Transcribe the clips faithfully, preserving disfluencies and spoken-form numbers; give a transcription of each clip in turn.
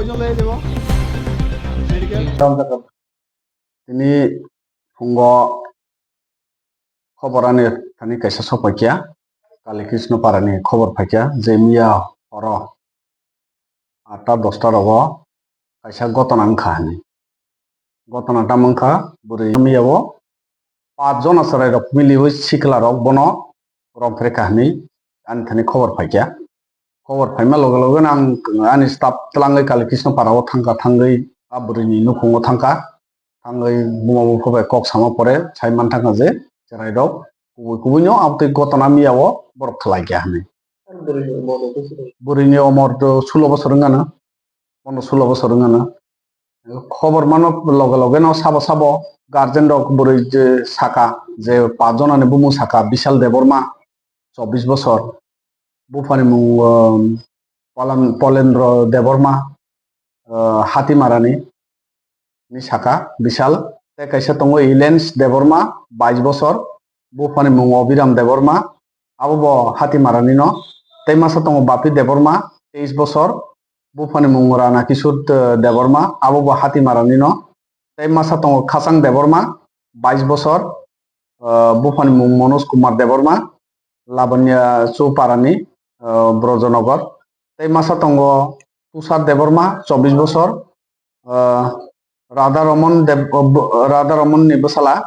Tini phungo khobor ani thani kaisa sokphaikha, Kali Krishna Parani khobor phaikha je miya horo atta dosta rogo kaisa gotona wngkha hinwi. Gotona tamo wngkha, bwrwi miya o paanch jona chwrairok miliwi siklarok bono romphrekha hinwi ani thani khobor phaikha. Khobor phaima loge loge no ang ani staff twlangwi Kali Krishna Parao thangkha, thangwi a bwrwini nukhungo thangkha, thangwi buma bupha bai kok sama pore sai manthangkha je chwrairok kubui kubui no abotwi gotona miya o borok khlaikha hinwi. Bwrwini umor to sulo bosor wngano, pondro sulo bosor wngano. Khobor mano loge loge no sabo sabo guardian rok bwrwi je saka je paanch jonani bumung saka Bishal Debbarma, chobbish bosor, buphani mung, um, Polan-, Polendro Debbarma, uh, Hatimarani ni saka Bishal, tei kaisa tongo Ilens Debbarma, bais bosor, buphani mung Obiram Debbarma, abo bo Hatimarani no, tei masa tongo Bapi Debbarma, teis bosor, buphani mung Rana Kishore, uh, Debbarma, abo bo Hatimarani no, tei masa tongo Khasang Debbarma, bais bosor, uh, buphani mung Manoj Kumar Debbarma, Labanya Chuparani, uh, Brojonogor. Tei masa tongo Tushar Debbarma, chobbish bosor, uh, Radha Ramon Deb-, uh, Radha Ramon ni bwsala,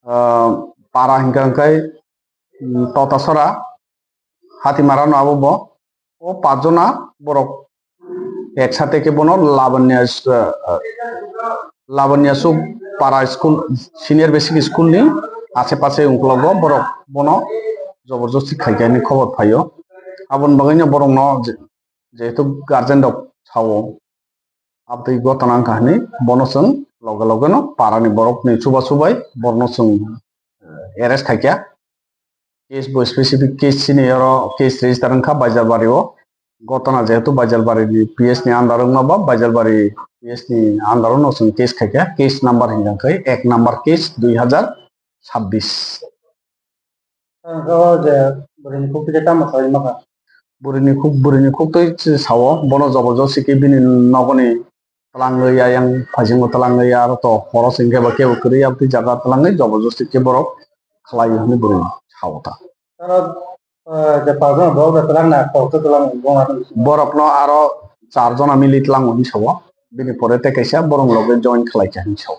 uh, para hinkha hinkhe, um, Totasora, Hatimarano abo bo. O paanch jona borok ek sate khe bono Labanya, uh, Labanya Chuk para school, senior basic school ni ase pase ungklogo borok bono joborjosti khaikha hinwi khobor phaio. Aboni bagwino borokno je-, jehetu guardian rok sao, abotwi gotona wngkha hinwi bono chwng loge loge no parani borokni chubachu bai borokno chwng, eh, arrest khaikha. Case bo specific case chini oro case register wngkha Baijalbari o. Gotona jehetu Baijalbari ni P S ni under wngma ba Baijalbari P S ni under no chwng case khaikha, case number hinkha khe ek number case dui hazar chabbish. Ang khe o je bwrwini khuktwi khe tamo saui mankha? Bwrwini khuk-, bwrwini khuktwi sao, bono joborjosti khe bini nogoni twlangwi, ayang phaisingo twlangwi, aro to horo chwng khe ba kebo kwrwi, aboni jaga twlangwi joborjosti khe borok khlai hwnwi bwrwi sao ta. Aro, eh, je paanch jona borok je twlangna kok twi twlang bo ma tong. Borokno aro char jona mili twlango hinwi sao, bini pore tei kaisa borok loge join khlai kha hinwi sao.